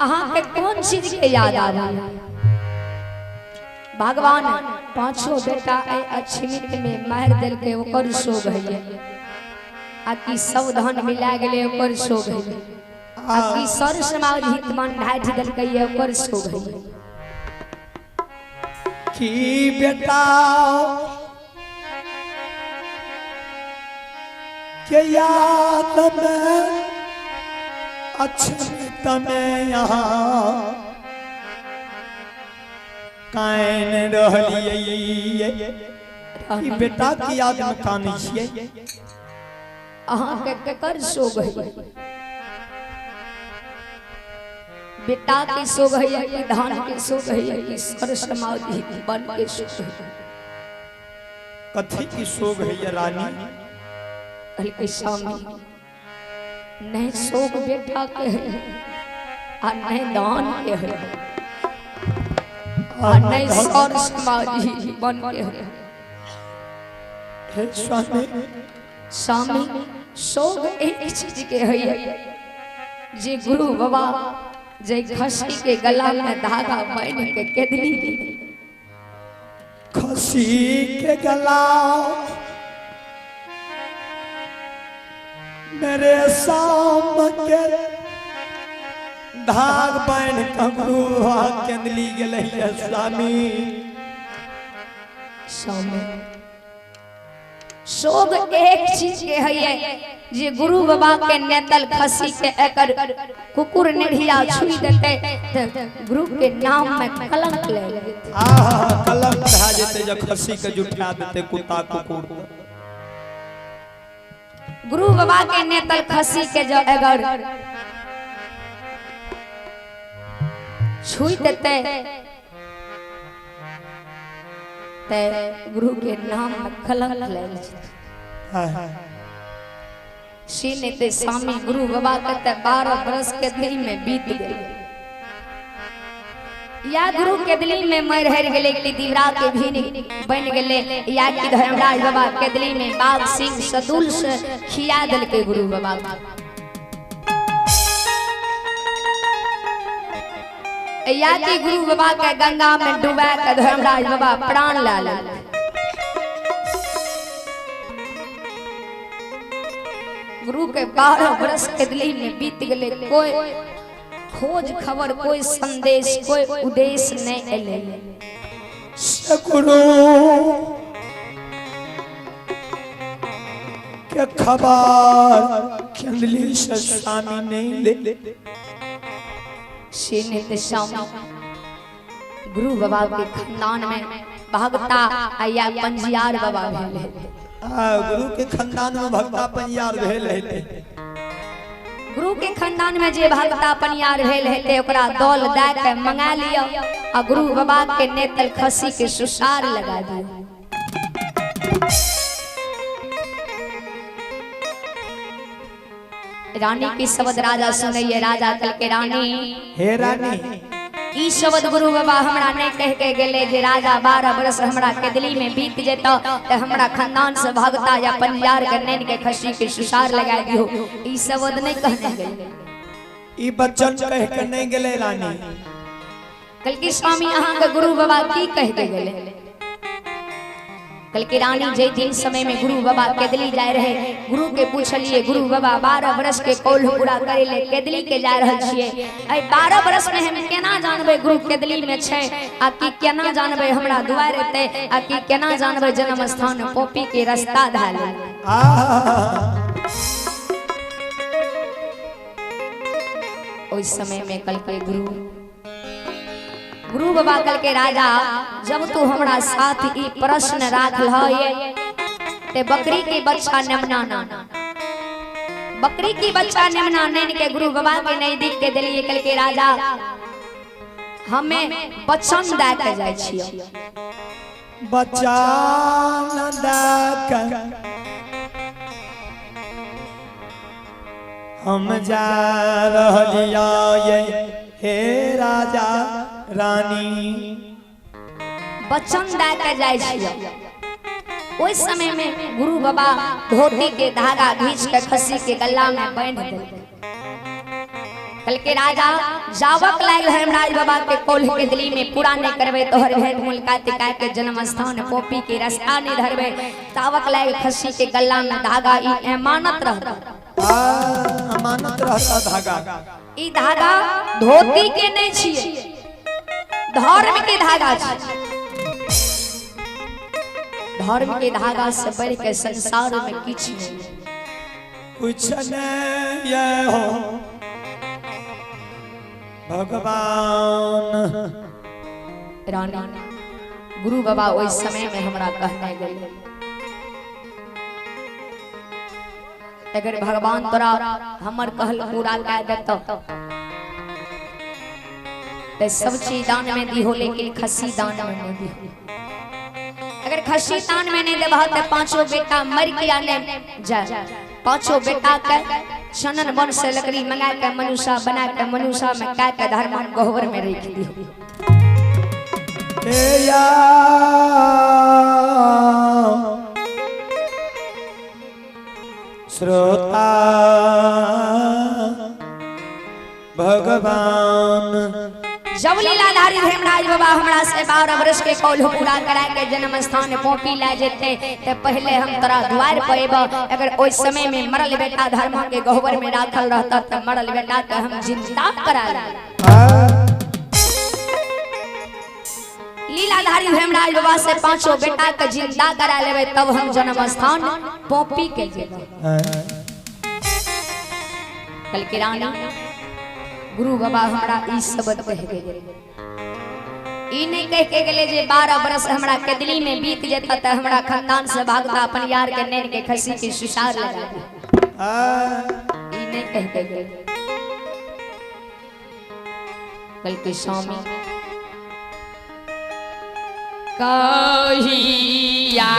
अहाँके कोन चीज के याद आबैया? भगवान पांचों बेटा एहि अछमित में मारि देलकै, ओकर शोग होइए, आ कि सब धन मिला गेलै ओकर शोग होइए, आ कि सर समाज हित मन ढाठि देलकै ओकर शोग होइए? की बेटा के याद में अछमित में यहाँ कान रहलियै? ई बेटा के याद में कानै छियै? अहाँके केकर शोग होइए? बेटा के शोग होइए कि धान के शोग होइए कि सर समाज हित बन के शोग होइए? कथी की शोग होइए रानी? कहलकै, स्वामी, नहीं शोक बेटा के है आ नहीं दान के है आ नहीं सर समाजी बन के है। हे स्वामी, स्वामी, शोक एक चीज के है जे गुरु बाबा जे खसी के गला में धागा बांध के केदली। खसी के गला मेरे शाम के धाग बान्हि कऽ गुरु बाबा केंदली गेलै स्वामी। स्वामी, शोक एक चीज के है जे गुरु बाबा के नेतल खसी के एकर कुकुर नेढ़िया छुई देते त गुरु के नाम में कलंक लग जेतै। आहा, कलंक भए जेतै जे खसी के जुठा देतै कुत्ता कुकुर। गुरु बाबा के नेतल खसी के जो अगर छुई देते ते गुरु के नाम में कलंक लग जेतै। सीने ते स्वामी, गुरु बाबा के ते 12 बरस के दिल में बीत गए, या गुरु के दिल में मर हर गेले कि दीवरा के भी बन गेले, या कि धर्मराज बाबा के दिल में बाघ सिंह सदुल से खिया देलके गुरु बाबा के, या कि गुरु बाबा के गंगा में डुबा के धर्मराज बाबा प्राण ला लेलकै। गुरु के 12 बरस के दिल में बीत गेले, कोई खोज खबर, कोई संदेश, कोई उद्देश्य नहीं एले। से गुरु के खबर केंदली से स्वामी नहीं ले। सीनित स्वामी, गुरु बाबा के खानदान में भगता आया पंजियार बाबा भेल है। गुरु के खानदान में भक्ता पंजियार भेल हेतै। गुरु के खानदान में जे भगता पनियार भेल हेतै ओकरा दौल दए के मंगा लिअ आ गुरु बाबा के नेतल खसी के सुसार लगा दियौ। रानी की शब्द राजा सुनैये। राजा कहलकै, रानी, हे रानी, ई शब्द गुरु बाबा हमरा नहीं कह के गेले जे राजा 12 बरस हमरा केदली में बीत जेतो त हमरा खानदान से भगता या पंजार के नैन के खसी के सुसार लगा दियो। ई शब्द नहीं कहने गेले। ई बच्चन कह के नहीं गेले रानी। कहलकै, स्वामी, अहाँ के गुरु बाबा की कह के गेले? कहलकै, रानी, जे दिन समय में गुरु बाबा केदली जाय रहे, गुरु के पूछलिए, गुरु बाबा 12 बरस के कौल पूरा करे ले केदली के जा रहल छिए, एहि 12 बरस में हम केना जानबै गुरु केदली में छै, आ कि केना जानबै हमरा दुआर एतै, आ कि केना जानबै जन्म स्थान पोपी के रास्ता धा लेल? आहा, ओहि समय में कहलकै गुरु गुरु बाबा कहलकै, राजा, जब तू हमरा साथ ई प्रश्न राखल ये ते बकरी के बच्चा नेमना ना, बकरी की बच्चा नेमना नैन के गुरु बाबा के नजदीक के देलिए। कहलकै, राजा, हमें वचन दए के जाइ छियो। बच्चा न दऽ के हम जा रहलिया ये हे राजा रानी। वचन दए के जाइ छियो। ओहि समय में गुरु बाबा धोती के धागा घींच के खसी के गला में बांधि देलकै। कल के राजा जावक लागल हेमराज बाबा के कोल्ह के दिली में पूरा नहीं करबे तोहर भेंट मुलाकात काय के जन्म स्थान पोपी के रास्ता नहीं धरबे। तावक लाग खस्सी के गला में धागा ई अमानत रहता। अमानत रहता धागा। ई धागा धोती के नहीं छिए, धर्म के धागा छी। धर्म के धागा से बढ़ के संसार में किछ नहीं, कुछ नहीं हो भगवान। रानी गुरु बाबा ओहि समय में हमरा कहने गेल, अगर भगवान तोरा हमर कहल पूरा कह देतो ते सब चीज दान में दिहो, लेकिन खस्सी दान में नहीं दिहो। अगर खस्सी दान में नहीं देबह ते पांचों बेटा मर के आने जा। पांचों बेटा के चनन वन से लकड़ी मंगा के मनुषा बना के मनुषा में का के धर्मन गहवर में रख दिहो। या श्रोता भगवान। जब लीलाधारी हेमराज बाबा हमरा से 12 वर्ष के कौल पूरा करा के जन्म स्थान पोपी ला जेते ते पहले हम तोरा द्वार पर एब। अगर ओइ समय में मरल बेटा धर्म के गहवर में राखल रहता त मरल बेटा के हम जिंदा करा लेब। लीलाधारी हेमराज बाबा से पांचों बेटा के जिंदा करा लेबे तब हम जन्म स्थान पोपी के जेब। कल के रानी गुरु बाबा हमरा ई शब्द कह गेल। ई नहीं कह के गेले जे 12 बरस हमरा केदली में बीत जेता त हमरा खानदान से भागता अपन यार के नैन के खसी के सुसार लगा दे। ई नहीं कह के गेल। बल्कि स्वामी कहिया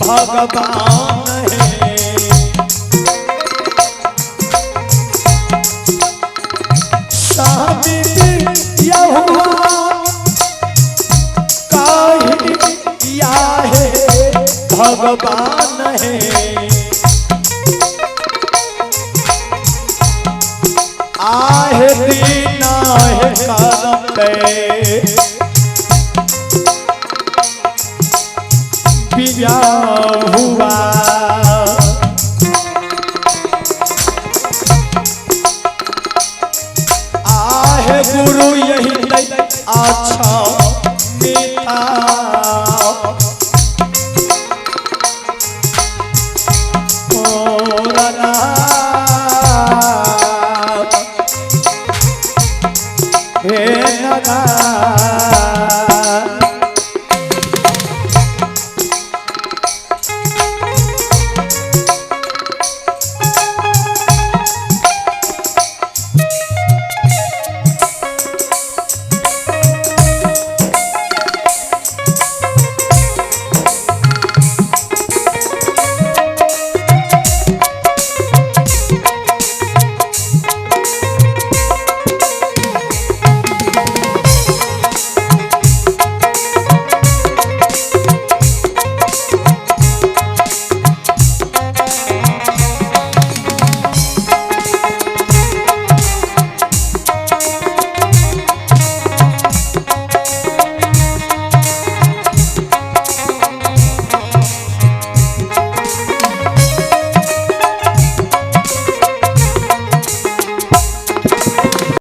भगवान है स्वामी यहुआ कहिया है भगवान है। आहे दीना है करते पिया हुआ। आहे गुरु यही अच्छा